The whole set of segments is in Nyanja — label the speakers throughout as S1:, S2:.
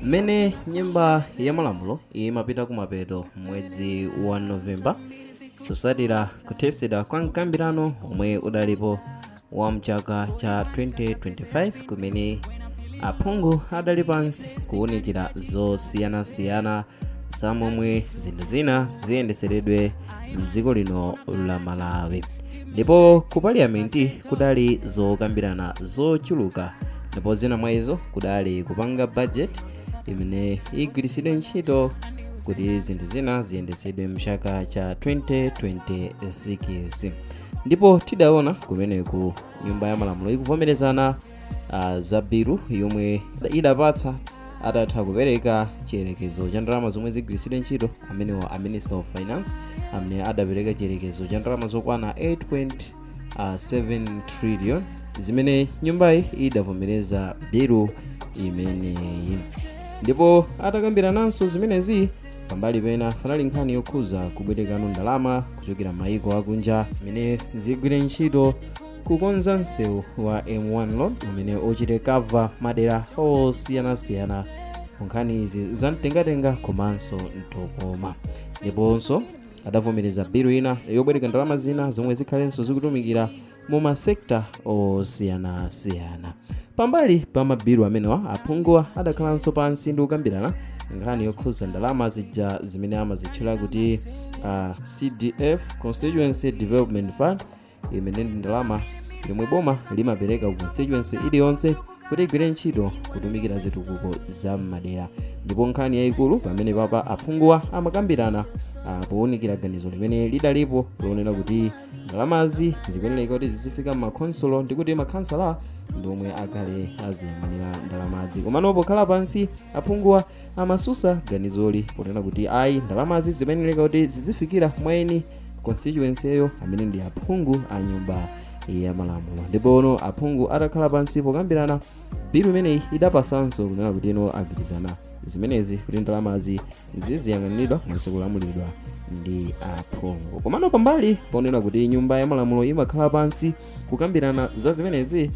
S1: Mmene Nyumba ya Malamulo imapita kumapeto mwezi wa Novemba, kusatira kuthesedwa kwa mkambirano omwe udalipo wa mchaka cha 2025, kumene aphungu adali pansi kuwunikira zosiyanasiyana za momwe zinthu zina ziyendeseredwe mdziko lino la Malawi. Ndipo ku Parliament kudali zokambirana zochuluka, ndipo zina mwa izo kudali kupanga budget imene igwiritsidwe ntchito kuti zinthu zina ziyendesedwe mchaka cha 2026. Ndipo tidaona kumeneku Nyumba ya Malamulo ikuvomerezana za bilu yomwe idapatsa atatha kupereka chiyerekezo cha ndalama zomwe zigwiritsidwe ntchito, amenewo a Minister of Finance amene adapereka chiyerekezo cha ndalama zokwana 8.7 trillion, zimene nyumbayi idavomereza bilu imeneyi. Ndipo atakambirananso zimenezi, pambali pena panali nkhani yokhuza kubwerekano ndalama kuchokera maiko akunja zimene zigwire ntchito kukonza msewu wa M1 Road umene uchite cover madera osiyanasiyana ku nkhani izi zamtengatenga komanso mtokoma. Ndiponso adavomereza bilu ina yobwereka ndalama zina zomwe zikhalenso zikutumikira mu ma sector osiyanasiyana. Pambali pa mabilu amenewa, aphunguwa adakhalanso pansi ndi kukambirana nkhani yokhuza ndalama zija zimene amazitchula kuti CDF, Constituency Development Fund, imene ndi ndalama yomwe boma limapereka ku constituency iliyonse kuti igwire ntchito kutumikira zitukuko za m'madera. Ndipo nkhani yayikulu pamene papa, aphunguwa amakambirana powunikira ganizo limene lidalipo lonena kuti ndalamazi zikuyenera kuti zizifika m'makhonsolo ndi kuti makhansala ndi omwe akhale aziyang'anira ndalamazi. Komano pokhala pansi, aphunguwa amasusa ganizoli ponena kuti ayi, ndalamazi zimayenera kuti zizifikira mwaeni constituency eyo, amene ndi aphungu a Nyumba ya Malamulo. Ndipo ono aphungu atakhala pansi pokambirana bilu imeneyi, idapasanso kunena kuti ino agwirizana zimenezi kuti ndalamazi ziziyang'aniridwa komanso kulamulidwa ndi aphungu. Komano pambali ponena kuti Nyumba ya Malamulo imakhala pansi kukambirana za zimenezi,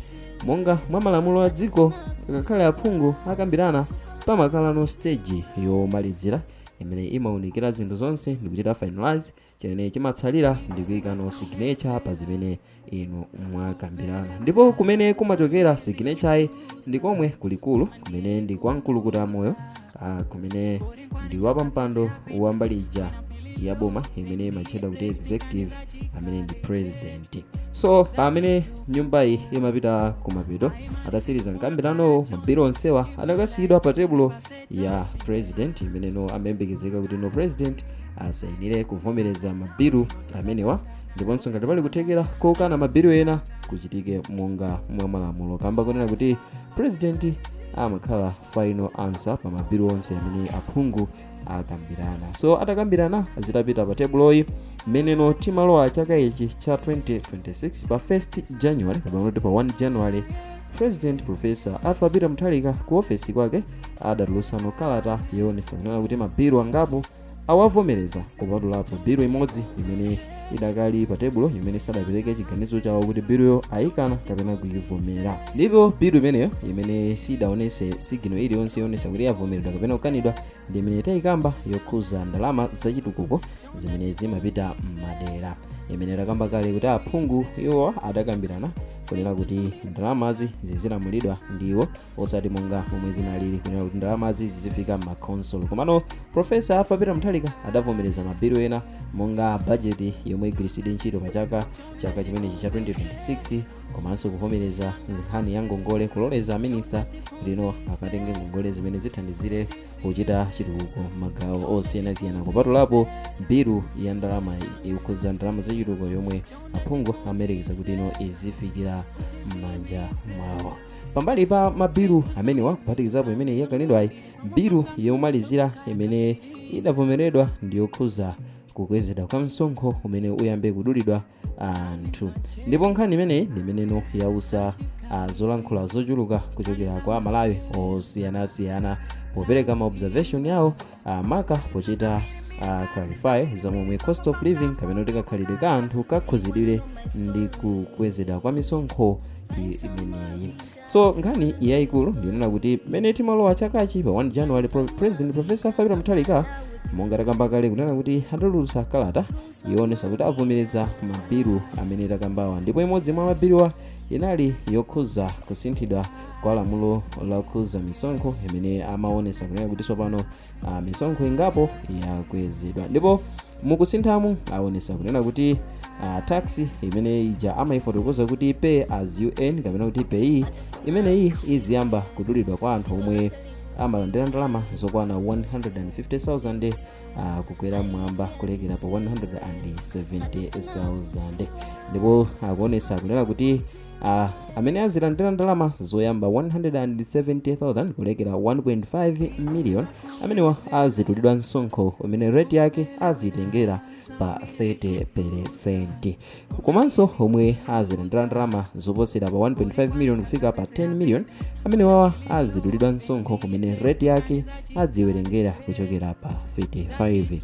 S1: monga mwa malamulo a dziko, ngakhale aphungu akambirana, pamakhala no stage yomalizira imene imawunikira zinthu zonse ndikuchita finalize. Chimene chimatsalira ndikuyika no signature pa zimene inu mwakambirana. Ndipo kumene kumachokera signature ndi komwe kulikulu, kumene ndi kwa Mkulukutamoyo, kumene ndi wapampando wa mbali ija ya boma imene imatchedwa kuti executive, amene ndi President. So pamene nyumbayi imapita kumapeto, atasiriza mkambiranowo, mabilu onsewa adakasiyidwa pa tebulo ya President, imeneno amayembekezeka kuti no President asayinire kuvomereza mabilu amenewa, ndiponso ngati pali kuthekera kokana mabilu ena, kuchitike monga mwa malamulo, kamba kunena kuti President amakhala final answer pa mabilu onse amene aphungu akambirana. So atakambirana, zitapita pa tebuloyi, mmeneno timalowa chaka ichi cha 2026 pa 1st January, kapena kuti pa 1 January, President Professor Arthur Peter Mutharika ku ofesi kwake adatulutsano kalata yoonetsa kunena kuti mabilu angapo awavomereza, kupatulapo bilu imodzi imene idakali pa tebulo, imene sadapereke chiganizo chawo kuti biluyo ayikana kapena kuyivomera. Ndipo bilu imeneyo imene sidaonese signal iliyonse yoonesa kuti yavomeredwa kapena kukanidwa ndi imene tayikamba yokhuza ndalama zachitukuko zimene zimapita m'madera, imene takamba kale kuti aphungu iwo adakambirana kunena kuti ndalamazi zizilamulidwa ndiwo, osati monga momwe zinalili kunena kuti ndalamazi zizifika m'makhonsolo. Komano Professor Arthur Peter Mutharika adavomereza mabilu ena monga bajeti yomwe igwiritsidwe ntchito pa chaka chimenechi cha 2026, komanso kuvomereza nkhani ya ngongole, kuloleza minista lino akatenge ngongole zimene zithandizire kuchita chitukuko magawo osiyanasiyana, kupatulapo bilu ya ndalama ikukhuza ndalama zachitukuko yomwe aphungu amerekeza kuti ino izifikira m'manja mwawo. Pambali pa mabilu amenewa, kuphatikizapo imene yakanidwayi, bilu yomalizira imene idavomeredwa ndi yokhuza kukwezedwa kwa msonkho umene uyambe kudulidwa anthu. Ndipo nkhani imeneyi ndi imeneno yausa zolankhula zochuluka kuchokera kwa Amalawi osiyanasiyana popereka ma observation yawo, maka pochita clarify zamomwe cost of living kapena kuti kakhalidwe ka anthu kakhuzidwire ndi kukwezedwa kwa misonkho. Imeneyi. So nkhani yayikulu ndiyonena kuti mmene timalowa chakachi pa 1 January, President Professor Peter Mutharika, monga takamba kale kunena kuti atulutsa kalata yoonesa kuti avomereza mabilu amene takambawa, ndipo imodzi mwa mabiluwa inali yokhuza kusinthidwa kwa lamulo lokhuza misonkho, imene amaonesa kunena kuti tsopano misonkho ingapo yakwezedwa. Ndipo mukusinthamu aonesa kunena kuti tax imene ija amayifotokoza kuti pay as you earn, kapena kuti PAYE, imeneyi iziyamba kudulidwa kwa anthu omwe amalandira ndalama zokwana 150,000 kukwera mwamba kulekera pa 170,000. Ndipo akuonesa kunena kuti amene azilandira ndalama zoyamba 170,000 kulekera 1.5 million, amenewa azidulidwa msonkho umene rate yake azitengera pa 30%. Komanso omwe azilandira ndalama zoposera pa 1.5 million kufika pa 10 million, amenewawa azidulidwa msonkho kumene rate yake aziwerengera kuchokera pa 35%.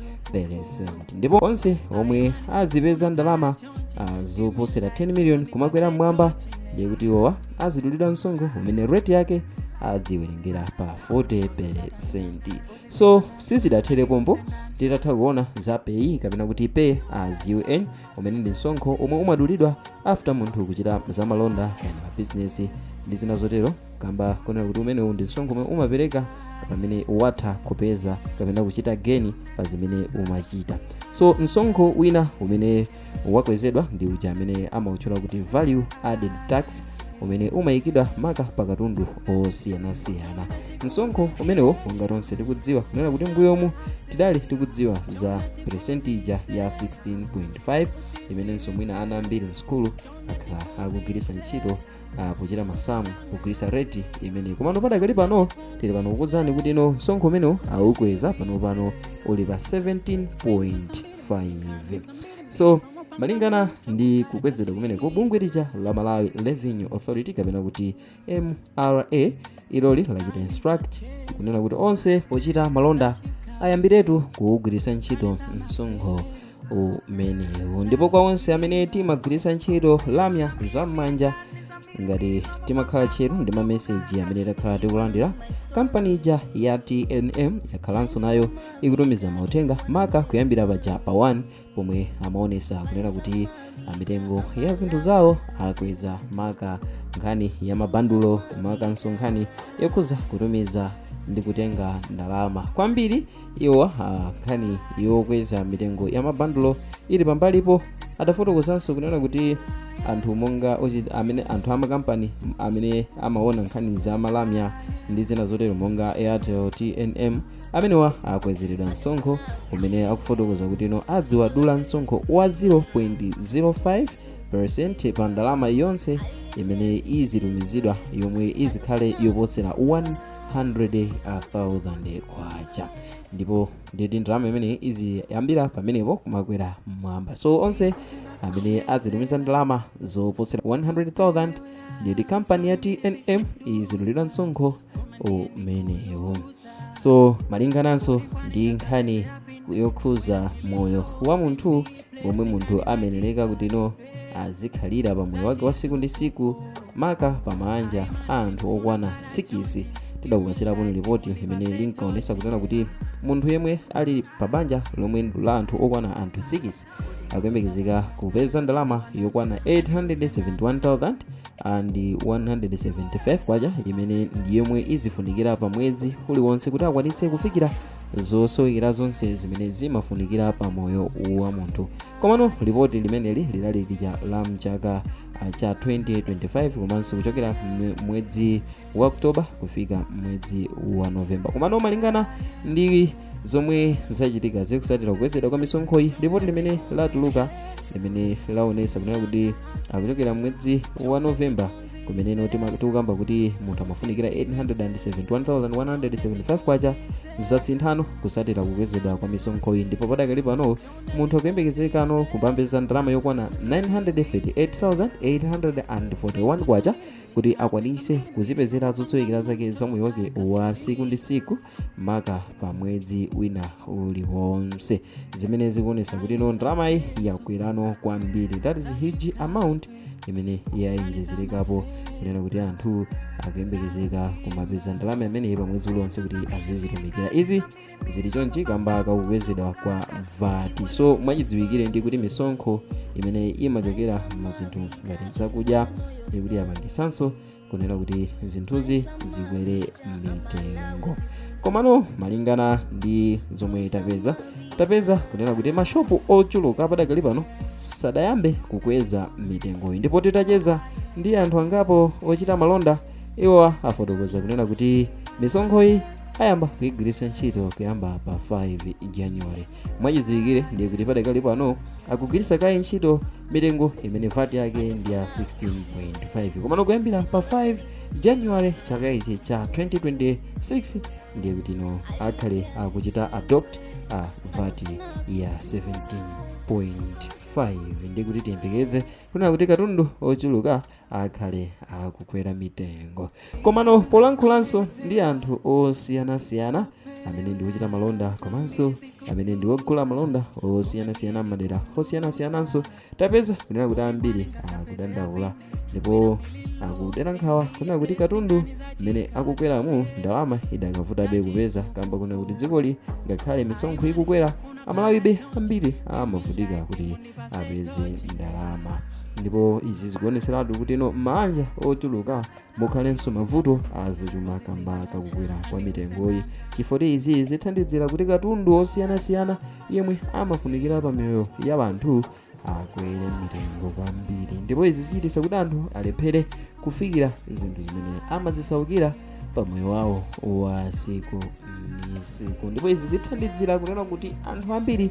S1: Ndipo onse omwe azipeza ndalama zoposera 10 million kumakwera mmwamba, ndiye kuti iwowa azidulidwa msonkho umene rate yake adziwerengera pa 40%. So sizidathere pompo. Titatha kuona za PAYE, kapena kuti pay as you earn, umene ndi msonkho omwe umadulidwa after munthu kuchita zamalonda kaya mabizinesi ndi zina zotero, kamba kunena kuti umenewu ndi msonkho omwe umapereka pamene watha kupeza kapena kuchita gain pa zimene umachita. So msonkho wina umene wakwezedwa ndi uja amene amautchula kuti value added tax, umene umayikidwa maka pa katundu osiyanasiyana. Msonkho umenewo, monga tonse tikudziwa kunena kuti mbuyomu tidali tikudziwa za percentage ya 16.5, imenenso mwina ana ambiri msukulu akhala akugwiritsa ntchito pochita masamu kugwiritsa rate imeneyi. Komano padakali pano tili pano kukuwuzani kuti ino msonkho umenewu aukweza, pano uli pa 17.5. So malingana ndi kukwezedwa kumeneko, bungwe lija la Malawi Revenue Authority, kapena kuti MRA, iloli lachita instruct kunena kuti onse ochita malonda ayambiretu kuwugwiritsa ntchito msonkho umenewu. Ndipo kwa onse amene timagwiritsa ntchito lamya zam'manja, ngati timakhala tcheru ndi mameseji amene takhala tikulandira, kampani ija ya TNM yakhalanso nayo ikutumiza mauthenga, maka kuyambira paja pa 1, pomwe amaonesa kunena kuti mitengo ya zinthu zawo akweza, maka nkhani ya mabandulo, makanso nkhani yokhuza kutumiza ndi kutenga ndalama kwambiri. Iwo nkhani yokweza mitengo ya mabandulo ili pambalipo, adafotokozanso kunena kuti anthu monga amene anthu amakampani amene amaona nkhani za malamya ndi zina zotero monga Airtel, TNM, amenewa akwezeredwa msonkho umene akufotokoza kuti ino adziwadula msonkho wa 0.05% pa ndalama yonse imene izitumizidwa yomwe izikhale yoposera 100,000 kwacha. Ndipo nditi ndalama imene iziyambira pamenepo kumakwera mmwamba. So onse amene azitumiza ndalama zoposera 100,000, nditi kampani ya TNM izidulira msonkho umenewo. So malingananso ndi nkhani yokhuza moyo wa munthu, momwe munthu amenereka kuti ino azikhalira pa moyo wake wa siku ndi siku, maka pa manja a anthu okwana 6, tidakupasirapo ripoti limene linkaonesa kunena kuti munthu yemwe ali pa banja lomwe la anthu okwana anthu 6 akuyembekezeka kupeza ndalama yokwana 871,175 kwacha, imene ndi yomwe izifunikira pa mwezi uliwonse kuti akwanitse kufikira zosowekera zonse zimene zimafunikira pa moyo wa munthu. Komano ripoti limeneli linali lija la mchaka cha 2025, komanso kuchokera mwezi wa Oktoba kufika mwezi wa Novemba. Komano malingana ndi zomwe zachitika zikusatira kukwezedwa kwa misonkhoyi, ripoti limene latuluka limene laonesa kunena kuti akuchokera mwezi wa Novemba, kumeneno tikukamba kuti munthu amafunikira 871,175 kwacha, zasinthano kusatira kukwezedwa kwa misonkhoyi, ndipo padakali pano munthu akuyembekezekano kupeza ndalama yokwana 938,841 kwacha kuti akwanise kuzipezera zosowekera zake za moyo wake wa siku ndi siku, maka pa mwezi wina uliwonse, zimene zikuonesa kuti ino ndalamayi yakwerano. Yachulukano kwambiri. That is huge amount imene yayinjezerekapo, kunena kuti anthu akuyembekezeka kumapeza ndalama imeneyi pa mwezi uliwonse kuti azizitumikira. Izi zili chonchi kamba kakukwezedwa kwa VAT. So mwachidziwikire ndi kuti misonkho imene imachokera mu zinthu ngati zakudya ikuti yapangisanso kunena kuti zinthuzi zikwere mitengo. Komano malingana ndi zomwe tapeza kunena kuti mashopu ochuluka padakali pano sadayambe kukweza mitengoyi. Ndipo titacheza ndi anthu angapo ochita malonda, iwo afotokoza kunena kuti misonkhoyi ayamba kuyigwiritsa ntchito kuyamba pa 5 January. Mwachidziwikire ndiye kuti padakali pano akugwiritsa kaye ntchito mitengo imene VAT yake ndi ya 16.5, komano kuyambira pa 5 January chaka ichi cha 2026 ndiye kuti ino akhale akuchita adopt a VAT ya 17.5. Ndiye kuti tiyembekeze kunena kuti katundu ochuluka akhale akukwera mitengo. Komano polankhulanso ndi anthu osiyanasiyana amene ndi ochita malonda komanso amene ndi ogula malonda osiyanasiyana m'madera osiyanasiyananso, tapeza kunena kuti ambiri akudandaula ndipo akudera nkhawa kunena kuti katundu mmene akukweramu, ndalama idakavutabe kupeza, kamba kunena kuti dzikoli ngakhale misonkho ikukwera, Amalawibe ambiri amavutika kuti apeze ndalama. Ndipo izi zikuoneseratu kuti ino m'mabanja ochuluka mukhalenso mavuto azachuma kamba kakukwera kwa mitengoyi, chifukwa izi zithandizira kuti katundu osiyanasiyana yemwe amafunikira pa miyoyo ya anthu akwere mitengo kwambiri. Ndipo izi zichititsa kuti anthu alephere kufikira zinthu zimene amazisaukira pa moyo wawo wa siku ndi siku. Ndipo izi zithandizira kunena kuti anthu ambiri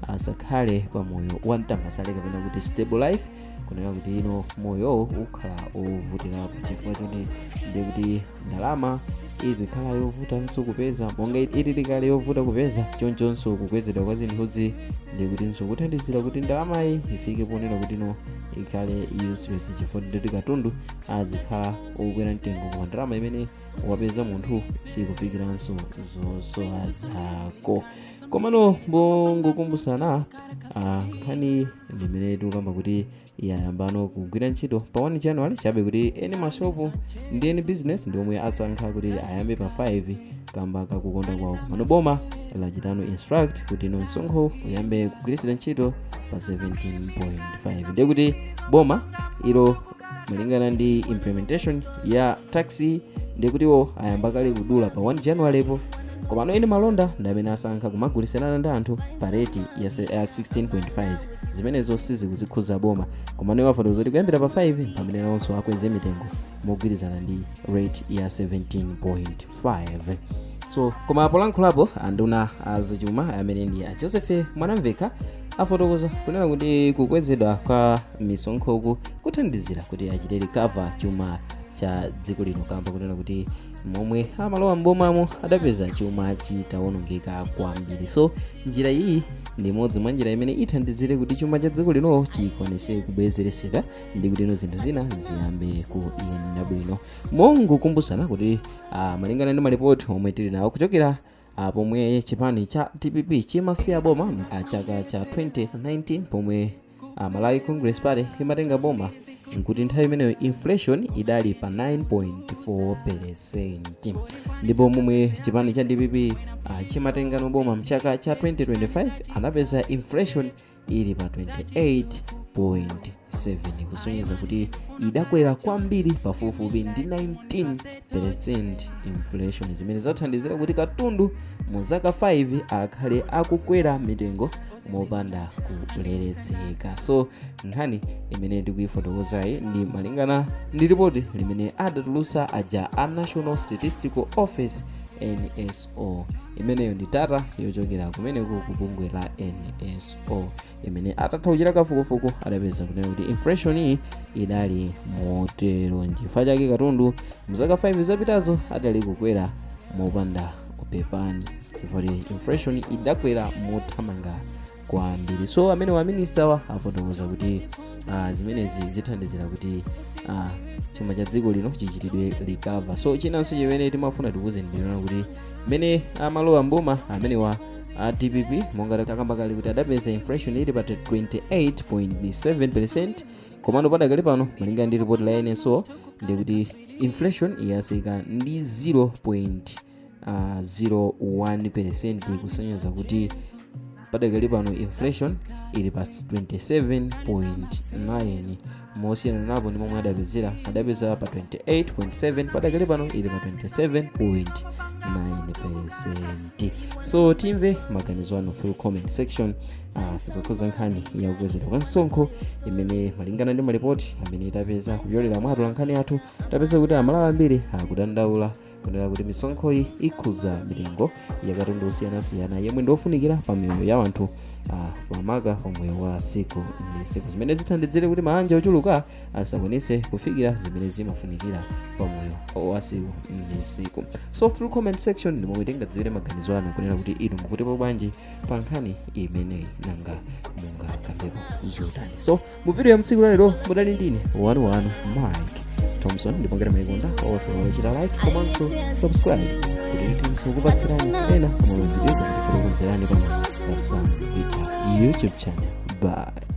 S1: asakhale pa moyo wa mtambasale kapena kuti stable life, kunena kuti ino moyo ukhala ovutirapo, chifukwa choti ndiye kuti ndalama izikhala yovutanso kupeza monga ilili kale yovuta kupeza. Chonchonso kukwezedwa kwa zinthuzi ndiye kutinso kuthandizira kuti ndalamayi ifike ponena kuti ino ikhale useless, chifukwa ndikuti katundu azikhala okwera mtengo koma ndalama imene wapeza munthu sikufikiranso zosowa zako. Komano mongokumbusana, nkhani ndimene tikukamba kuti yayambano kugwira ntchito pa 1 January, chabe kuti eni mashopu ndi eni business ndi omwe asankha kuti ayambe pa 5 kamba kakukonda kwawo. Komano boma lachitano instruct kuti ino msonkho uyambe kugwiritsidwa ntchito pa 17.5. Ndiye kuti boma ilo, malingana ndi implementation ya tax, ndiye kutiwo ayamba kale kudula pa 1 January po. Komano eni malonda ndi amene asankha kumagulitsanana ndi anthu pa rate ya 16.5. Zimenezo sizikuzikhuza boma. Komano iwo afotokoza kuti kuyambira pa 5 pamene nawonso akweze mitengo mogwirizana ndi rate ya 17.5. So koma polankhulapo, anduna azachuma amene ndi a Joseph Mwanamvekha afotokoza kunena kuti kukwezedwa kwa misonkhoku kuthandizira kuti achite recover chuma cha dziko lino, kamba kunena kuti momwe amalowa mbomamo adapeza chuma chitawonongeka kwambiri. So njira iyi ndi imodzi mwa njira imene ithandizire kuti chuma cha dziko lino chikwanise kubwezereseka ndi kuti ino zinthu zina ziyambe kuyenda bwino. Mongokumbusana kuti malingana ndi malipoti omwe tili nawo kuchokera pomwe chipani cha DPP chimasiya boma chaka cha 2019, pomwe Malawi Congress Party imatenga boma, nkuti nthawi imeneyo inflation idali pa 9.4, ndipo momwe chipani cha DPP chimatengano boma mchaka cha 2025 anapeza inflation ili pa 28.7, kusonyeza kuti idakwera kwambiri pafupifupi ndi 19% inflation, zimene zathandizira kuti katundu mu zaka 5 akhale akukwera mitengo mopanda kuleretseka. So nkhani imene ndikuyifotokozayi ndi malingana ndi ripoti limene adatulutsa aja a National Statistical Office, NSO. Imeneyo ndi data yochokera kumeneko ku bungwe la NSO, imene atatha kuchita kafukufuku adapeza kunena kuti inflation iyi idali motero. Nchifukwa chake katundu mzaka 5 zapitazo adali kukwera mopanda upepani, chifukwa inflation idakwera mothamanga kwambiri. So amene wa minister wa afotokoza kuti zimenezi zithandizira kuti chuma cha dziko lino chichitidwe recover. So chinanso chimene timafuna tikuze ndinena kuti mmene amalowa mboma amenewa A DPP, monga takamba kale kuti adapeza inflation ili pa 28.7%, komano padakali pano, malinga ndi ripoti la NSO, ndikuti inflation yatsika ndi 0.01%, kusonyeza kuti padakali pano inflation ili pa 27.9, mosiyana napo ndi momwe adapezera, adapeza pa 28.7. Padakali pano ili pa 27.9%. So timve maganizo anu through comment section zokhuza nkhani yakukwezedwa kwa msonkho imene, malingana ndi malipoti amene tapeza kupyolera mwa atolankhani athu, tapeza kuti Amalawi ambiri akudandaula kunena kuti misonkhoyi ikhuza mitengo ya katundu osiyanasiyana yemwe ndiofunikira pa miyoyo ya anthu, pamaka pa moyo wa siku ndi siku, zimene zithandizire kuti mabanja ochuluka asakwanise kufikira zimene zimafunikira pa moyo wa siku ndi siku. So through comment section ndi momwe tingadziwire maganizo anu kunena kuti inu mukutipo bwanji pa nkhani imeneyi, nanga mungakambepo zotani? So mu video ya mtsiku lalero mudali ndine wanu wanu Mike Thompson, ndipo ngati mwayikonda, osaiwala like komanso subscribe kuti tithe kupatsirani ena amwe videos amene tikukonzerani pano pa Sam Vita YouTube channel. Bye.